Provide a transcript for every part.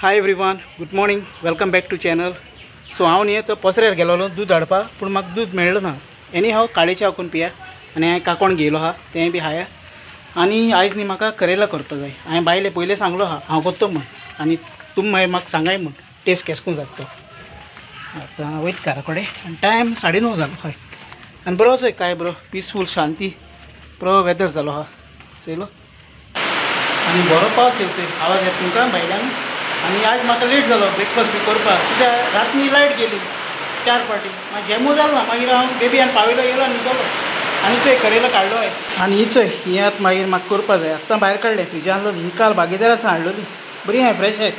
Hi everyone, good morning, welcome back to channel. So हांव न्ही तो पसऱ्यार गेलोलो दूद हाडपाक, पूण म्हाका दूद मेळ्ळो ना. एनी हांव काळे च्या करून पिया आनी हांवें काकोण घेयलो आहा, तें बी हाया. आनी आयज न्ही म्हाका करेला करपा जाय. हांवें बायले पयलें सांगलो आहा हांव करतो म्हूण, आनी तुमी मागीर म्हाका सांगाय म्हूण टेस्ट केस करून जाता तो. आतां वयता घरा कडेन आनी टायम 9:30 जालो. हय, आनी बरो चोय काय बरो पिसफूल शांती बरो वेदर जालो आहा चोयलो. आनी बरो पावस येवचो आवाज येता तुमकां भायल्यान. आनी आज म्हाका लेट जालो ब्रेकफास्ट बी करपाक, कित्याक रातनी लायट गेली 4 फावटी, मागीर जेमू जालो ना. मागीर हांव बेबी आनी पावयलो येयलो आनी न्हिदलो. आनी चोय करेला काडलो हांवें. आनी ही चोय ही आतां मागीर म्हाका करपा जाय. आत्तां भायर काडलें फ्रिजान आहलोली, ही काल बागेदार आसा हाडलोली, बरी आहा फ्रेश आहाय.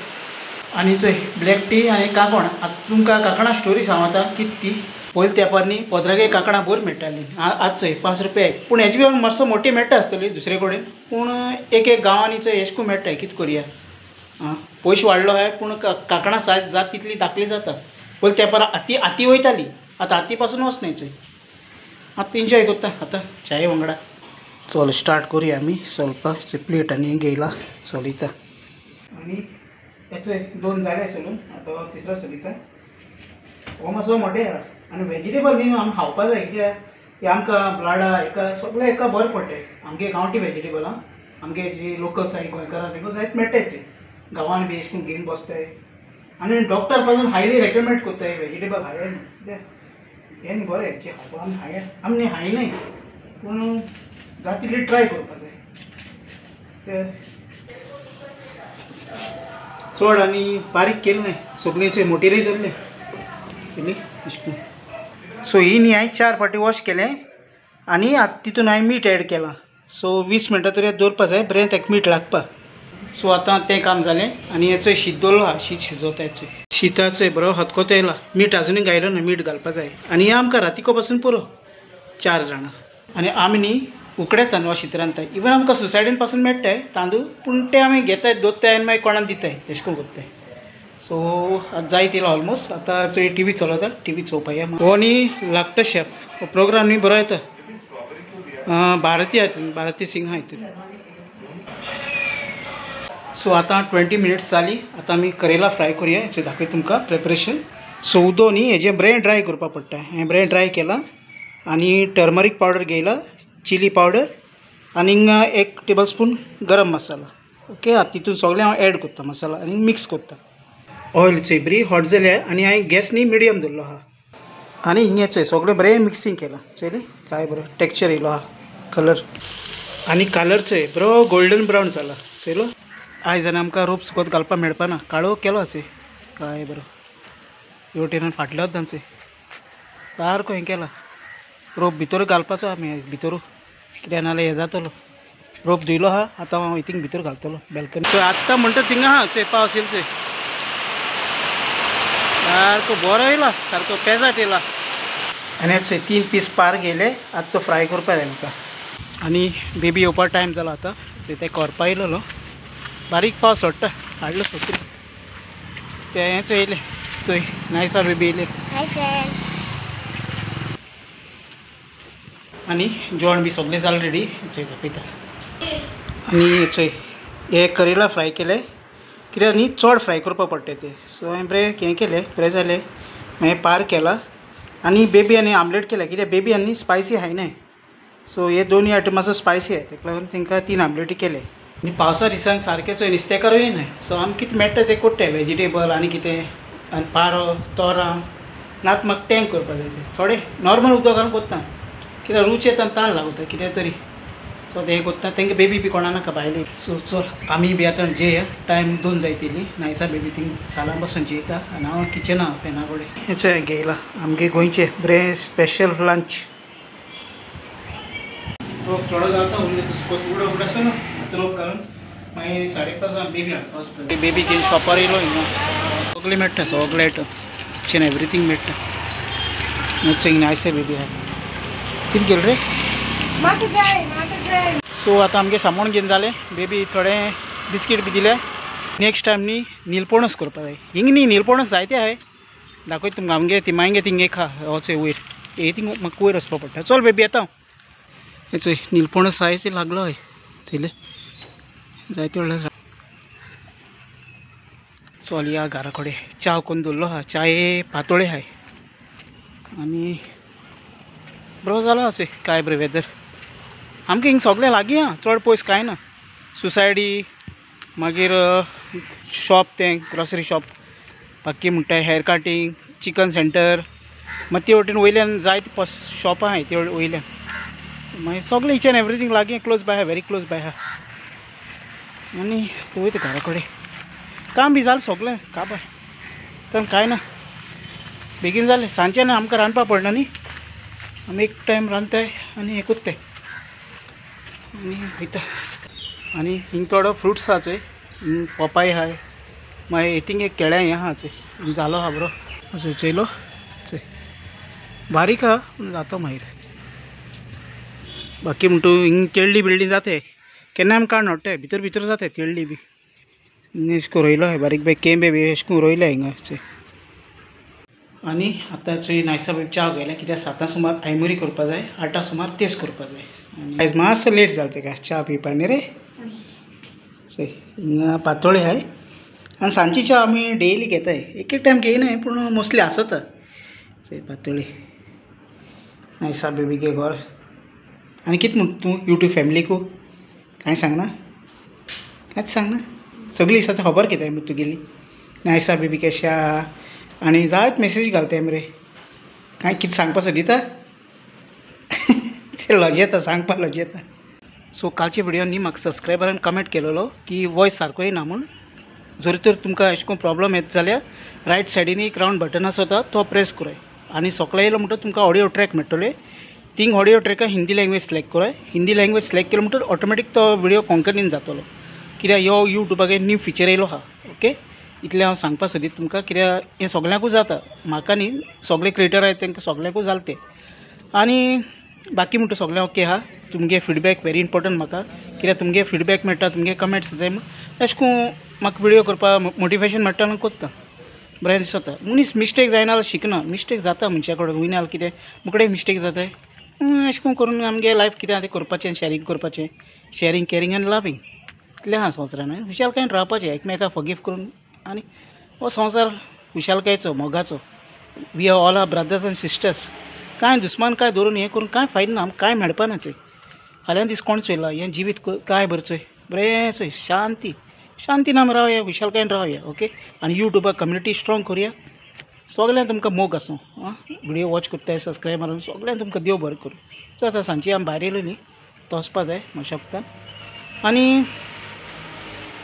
आनी चोय ब्लॅक टी आनी काकोण. आतां तुमकां कांकणां स्टोरी सांगता कितें ती. पयलीं तेंपार न्ही पदरागे कांकणां बरीं मेळटालीं. आज चोय 5 रुपया एक, पूण हेजे बी मातसो मोटी मेळटा आसतली दुसरे कडेन, पूण एक एक गांवांनी चोय एश करून मेळटा. कितें करया, आं पयशे वाडलो आहाय पूण कांकणां सायज जात तितली धाकली जाता. पयलीं तेंपार आती आती वयताली, आतां आती पासून वचनाय चोय. आतां एन्जॉय करता आतां चाये वांगडा. चल स्टार्ट करुया आमी सोलपाक. प्लेट आनी घेयला सोलिता. आनी हेचे 2 जाले सोलून, आतां तिसरो सोलिता. हो मातसो मोटे आहा. आनी वेजिटेबल न्ही आमी खावपा जाय, कित्याक हे आमकां ब्लाडा हेका सगळें हेका बरें पडटा. आमगे गांवठी वेजिटेबल आं, आमगे जी लोकल आसाय गोंयकारां तेंकां जायत मेळटाय गांवान बी एश करून घेवन बसताय. आनी डॉक्टर पासून हायली रेकमेंड करताय वेजिटेबल खायाय न्हू, कित्याक हें न्ही बरें जें खावपा आमी खाया, आमी न्ही खायनाय पूण जाता तितली ट्राय करपा जाय. ते चड आनी बारीक केलें न्हय, सगळें चोय मोटेरूय धरलें चली अशें करून. सो ही न्ही हांवें 4 फावटी वॉश केलें आनी आतां तितून हांवें मीठ एड केलां. सो 20 मिनटां तरी दवरपा जाय बरें ताका मीठ लागपा. सो आतां तें काम जालें. आनी हेचो शीत दवरलो आहा, शीत शिजोवता. हेचो शिताचो बरो हतकोतो येयला, मीठ आजुनूय घायलो ना, मीठ घालपा जाय. आनी हें आमकां रातीको पासून पुरो 4 जाणां. आनी आमी न्ही उकड्या तांदळा शीत रांदताय. इवन आमकां सोसायटीन पासून मेळटाय तांदूळ, पूण ते आमी घेताय दवरताय आनी मागीर कोणाक दिताय तेश करून करताय. सो आतां जायत येयला ऑलमोस्ट. आतां चोय टी वी चलता, टी वी चोवपा या. हो न्ही लागता शेफ हो प्रोग्राम न्ही बरो येता. भारती आहा, भारती सिंग आहा हितून. सो आतां 20 मिनट्स जाली. आतां आमी करेला फ्राय करुया. हेचें दाखयता तुमकां प्रिपरेशन. सो उदो न्ही हेजें बरें ड्राय करपा पडटा. हें बरें ड्राय केलां आनी टर्मरीक पावडर घेयला, चिली पावडर आनी 1 टेबल स्पून गरम मसाला. ओके, आतां तितून सगळें हांव एड करता मसाला आनी मिक्स करता. ऑयल चोय बरी हॉट जाल्या आनी हांवें गॅस न्ही मिडियम दवरलो आहा. आनी हिंगा चोय सगळें बरें मिक्सींग केलां चोयलें काय बरो टेक्चर येयलो आहा, कलर आनी कलर चोय बरो गोल्डन ब्रावन जाला चोयलो. आयज आनी आमकां रोप सुकत घालपाक मेळपा ना, काळो केलो चोय काय बरो हेवटेन फाटलोच तांचो सारको हें केला. रोप भितर घालपाचो आमी आयज भितर, कित्याक नाजाल्यार हें जातलो. रोप धुयलो आहा, आतां हांव हितींग भितर घालतलो बॅल्कनी. चोय आत्तां म्हणटा थिंगा आहा चोय पावस येयलो चोय सारको बरो येयला, सारको पेजाट येयला. आनी चोय 3 पीस पार घेयले, आतां तो फ्राय करपा जाय म्हाका. आनी बेबी येवपा टायम जालो आतां. चोय तें करपा येयलेलो, बारीक पावस सोडटा हाडलो सोडटा तें हें चोय येयलें चोय नायसा बेबी येयलें. आनी जेवण बी सगळें जालें रेडी. चोय दाखयता. आनी चोय हे करेला फ्राय केलें, कित्याक न्ही चड फ्राय करपा पडटा तें. सो हांवें बरें हें केलें, बरें जालें. मागीर पार केला आनी बेबी आनी आमलेट केलें, कित्याक बेबी आनी स्पायसी खायनाय. सो हे दोनूय आयटम मातसो स्पायसी आहाय, तेका लागून तांकां 3 आमलेटी केले. आनी पावसा दिसान सारकें चोय नुस्तेकारूय न्हय. सो आमी कितें मेळटा तें कोत्ताय, वेजिटेबल आनी कितें आनी पारो तोरां नात म्हाका टँक करपा जाय. तें थोडें नॉर्मल उदक घालून कोत्ता, कित्याक रूच येता आनी तान लागता कितें तरी. सो तें कोत्ता तांकां बेबी बी कोणा नाका भायले. सो चल आमी बी आतां जेया, टायम 2 जायत येयली. नायसा बेबी थिंग सालान बसून जेयता आनी हांव किचना फॅना कडेन. हेचें घेयला आमगे गोंयचें बरें स्पेशल लंच. रोप थोडो घालता, उरले सुकोत उडो उडो आसता न्हू आतां रोप घालून मागीर 5:30 बेबी हाडपा वचपा. बेबी घेवन शॉपार येयलो हिंगा, सगळें मेळटा, सगळें आयटम किचन एवरीथींग मेळटा. चोय नायसा बेबी आहा. कितें केलें रे? सो आतां आमगे सामान घेवन जालें. बेबी थोडें बिस्कीट बी दिलें. नेक्स्ट टायम न्ही नीलपणस करपा जाय. हिंग न्ही नीलपणस जायते आहाय, दाखयता तुमकां. आमगे तिमायंगे थिंगे खा वचय वयर, हे थिंग म्हाका वयर वचपा पडटा. चल बेबी येता हांव. हें चोय नीलपणस आहाय ते लागलो हय चोयलें जायते व्हडलें. चल या घरा कडेन च्या करून दवरलो आहा, च्याये पातोळे आहाय आनी बरो जालो अशें काय बरें वेदर. आमकां हिंग सगळें लागीं आहा, चड पयस कांय ना. सोसायटी मागीर शॉप, तें ग्रोसरी शॉप, बाकी म्हणटा हेअर कटिंग, चिकन सेंटर, मागीर ते वटेन वयल्यान जायते शॉपां आहाय ते वयल्यान. मागीर सगळें इच एंड एवरीथींग लागीं, क्लोज बाय आहा, व्हेरी क्लोज बाय आहा. आनी तूं वयता घरा कडेन, काम बी जालें सगळें काबार, तर कांय ना, बेगीन जालें. सांजचें ना आमकां रांदपा पडना न्ही, आमी एक टायम रांदताय आनी हें कोत्ताय आनी वयता. आनी हिंग थोडो फ्रुट्स आहा चोय, पोपाय आहाय, मागीर थिंग एक केळ्यां हें आहा चोय, जालो आहा बरो. अशें चोयलो चोय बारीक आहा पूण जातो मागीर. बाकी म्हणटू हिंग तेळ्ळी बिल्डींग जाते केन्ना आमी काडून हाडटाय, भितर भितर जाते तेळ्ळी बी. अशें करून रोयलो आहाय बारीक बारीक केंबे बी अशें करून रोयले हिंगा चोय. आनी आतां चोय नायसा बाब च्या घेयल्या, कित्याक 7 सुमार आयमुरी करपा जाय, 8 सुमार तेस करपा जाय. आयज मातसो लेट जालो तेका च्या पिवपा न्ही रे. चोय हिंगा पातोळी आहाय आनी सांजची च्या आमी डेली घेताय, एक एक टायम घेयनाय पूण मोस्टली आसता. चोय पातोळी नायसा बेबी गे घर. आनी कितें म्हणटा तूं यूट्यूब फॅमिलीकू कांय सांगना? कांयच सांगना? सगळीं दिसा खबर घेताय मरे तुगेली, नायसा बेबी कशें आहा, आनी जायत मेसेज घालताय मरे. कांय कितें सांगपा सोदिता? ते लजेता सांगपा लजेता. सो कालच्या व्हिडियोन न्ही म्हाका सबस्क्रायबरान कमेंट केलेलो की वॉयस सारको येना म्हूण. जर तर तुमकां अशें करून प्रॉब्लम येता जाल्यार रायट सायडीन एक रावंड बटन आसता तो प्रेस कराय आनी सोकळें येयलो म्हणटकच तुमकां ऑडियो ट्रॅक मेळटले. थिंग ऑडियो ट्रॅकाक हिंदी लँग्वेज सिलेक्ट कराय, हिंदी लँग्वेज सिलेक्ट केलो म्हणटकच ऑटोमॅटीक तो व्हिडियो कोंकणीन जातलो. कित्याक ह्यो यूट्यूबाक न्यू फिचर येयलो आहा. ओके, इतलें हांव सांगपा सोदीत तुमकां, कित्याक हें सगळ्यांकूच जाता, म्हाका न्ही सगळे क्रिएटर आहाय तांकां सगळ्यांकूच जालें तें. आनी बाकी म्हणटा सगळें ओके आहा. तुमगे फिडबॅक व्हेरी इम्पोर्टंट म्हाका, कित्याक तुमगे फिडबॅक मेळटा, तुमगे कमेंट्स जाय अशें करून म्हाका व्हिडियो करपाक मोटिवेशन मेळटा आनी कोत्ता बरें दिसता. मनीस मिस्टेक जायना जाल्यार शिकना, मिस्टेक जाता मनशा कडेन, वयना जाल्यार कितें मुकडे मिस्टेक जाताय. अशें करून करून आमगे लायफ कितें आहा तें करपाचें, शॅरींग करपाचें, शॅरींग कॅरींग आनी लवींग इतलें आहा संवसारान. खुशालकायेन रावपाचें, एकमेकाक फॉरगीव करून, आनी हो संवसार खुशालकायेचो, मोगाचो. We are all are brothers and sisters. कांय दुस्मान काय दवरून हें करून कांय फायदो ना, आमकां कांय मेळपाना चोय. फाल्यां दीस कोण चोयला हें जिवीत काय बरें चोय, बरें चोय, शांती शांतीन आमी रावया, खुशालकायेन रावया. ओके, आनी यूट्यूबार कम्युनिटी स्ट्रोंग करुया. सगळ्यांक तुमकां मोग आसूं. आं, व्हिडियो वॉच करताय, सबस्क्रायब मारून सगळ्यांक तुमकां देव बरें करूं. चल आतां सांजची आमी भायर येयलो न्ही, तो वचपा जाय म्हाका शकता. आनी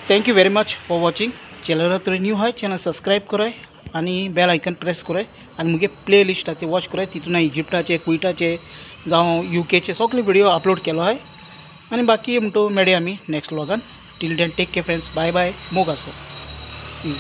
thank you very much for watching. चॅनलार तर न्यू आहाय चॅनल सबस्क्रायब कराय आनी बेल आयकन प्रेस कराय आनी मुगे प्ले लिस्ट आहा ते वॉच कराय. तितून इजिप्टाचे, कुवेटाचे जावं युकेचे सगळे व्हिडियो अपलोड केलो आहाय. आनी बाकी म्हणटू मेळया आमी next व्लॉगान. Till then take care friends, bye bye, मोग आसो, सी.